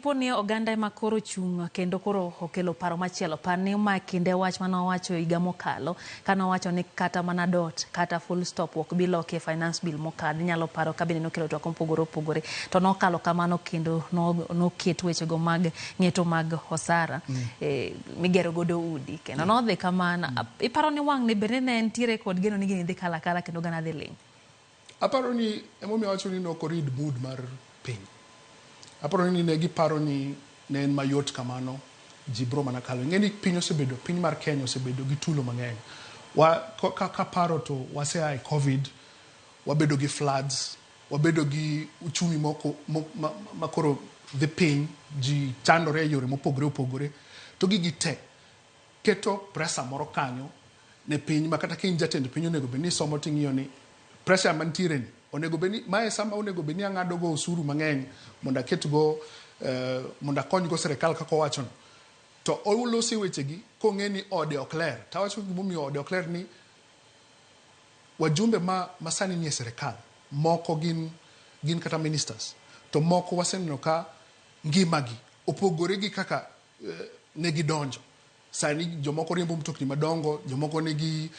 Po ni oganda ema koro chung' kendo koro okelo paro machielo, par ni ma kinde wach mane owacho higa mokalo kane owacho ni kata mana dot kata full stop ok bi loki e finance bill mokadhi. Inyalo paro ka bende nokelo twak mopogore opogore to nokalo kamano kendo noket wechego mag ng'eto mag osara migero godo udi kendo nodhi kamano. Iparo ni wang' ni bende ne entiere kod geno ni gini dhi kalo akala kendo oganda dhi ling'? Aparo ni emomiyo awacho ni nok oread mood mar piny. Aparo ni ne giparo ni ne en mayot kamano, ji bro mana kalo. Ing'e ni piny osebedo, piny mar Kenya osebedo gi tulo mang'eny. Kaparo to wasea e Covid, wabedo gi floods, wabedo gi uchumi moko ma koro dhi piny, ji chandore e yore mopogore opogore. To gigi te keto pressure moro kanyo ne piny ma kata ka in jatend piny onego bed ni isomo ting'iyo ni pressure mantiere ni onego bed ni mae sama onego bed ni ang'ado go osuru mang'eny mondo aket go mondo akony go sirikal kaka owacho no. To olosi wechegi kong'e ni ode ok ler. Tawacho gimomiyo ode ok ler ni wajumbe ma sani nie sirikal moko gin kata ministers to moko waseneno ka ngimagi opogore gi kaka ne gidonjo. Sani jomoko riembo mtokni madongo, jomoko nigi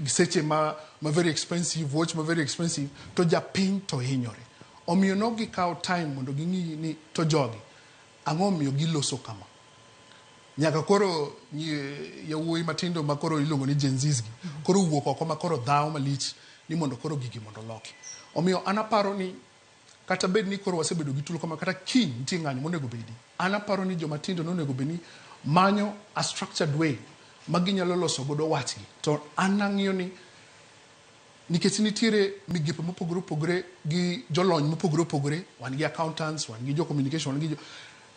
seche ma very expensive, watch ma very expensive, to japiny to hinyore. Omiyo nok gikawo time mondo ging'i ni to jogi ang'o omiyo giloso kama. Nyaka koro yawuoyi matindo ma koro iluongo ni Gen Zs gi koro wuok oko ma koro dhawo malich ni mondo koro gigi mondo oloki. Omiyo an aparo ni kata bed ni koro wasebedo gi tulo kama kata kiny nitie ng'anyo monego bedi. An aparo ni joma tindo nonego bed ni manyo a structured way ma ginyalo loso godo wachgi. To an ang'iyo ni nikech nitiere migepe mopogore opogore gi jolony mopogore opogore, wan gi accountants, wan gi jo communication, wan gi jo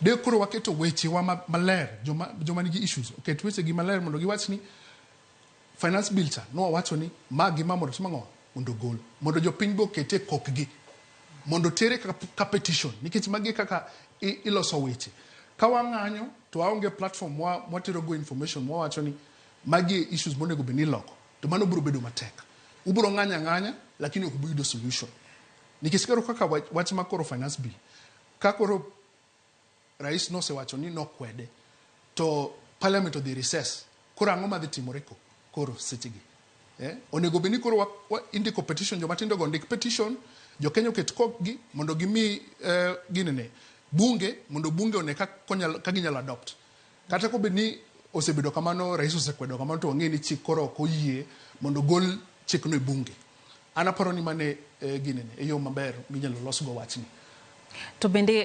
de koro waketo wechewa maler, joma nigi issues oket wechegi maler mondo giwach ni finance bill cha nowawacho ni ma gi ma mondo tim ang'o mondo ogol mondo jopiny be okete kokgi mondo tere ka petition nikech magi e kaka iloso weche. Ka wang'anyo to waonge platform mwatero go information mwawacho ni magi e issues monego bed ni iloko to mano biro bedo matek. Ubiro ng'anyo ang'anya lakini ok ubi yudo solution. Nikech koro kaka wach ma koro finance bill ka koro rais nosewacho ni nokwede to parliament odhi recess koro ang'o madhi timore koro sechegi? Onego bed ni koro indiko petition joma tindo go ndik petition jo Kenya oket kokgi mondo gimi ginene bunge mondo bunge one ka ginyalo adopt. Kata kobed ni osebedo kamano rais osekwedo kamano to wang'e ni chik koro ok oyie mondo gol chikno e bunge. An aparo ni mane ginene e yo maber minyalo losgo wachni. To bende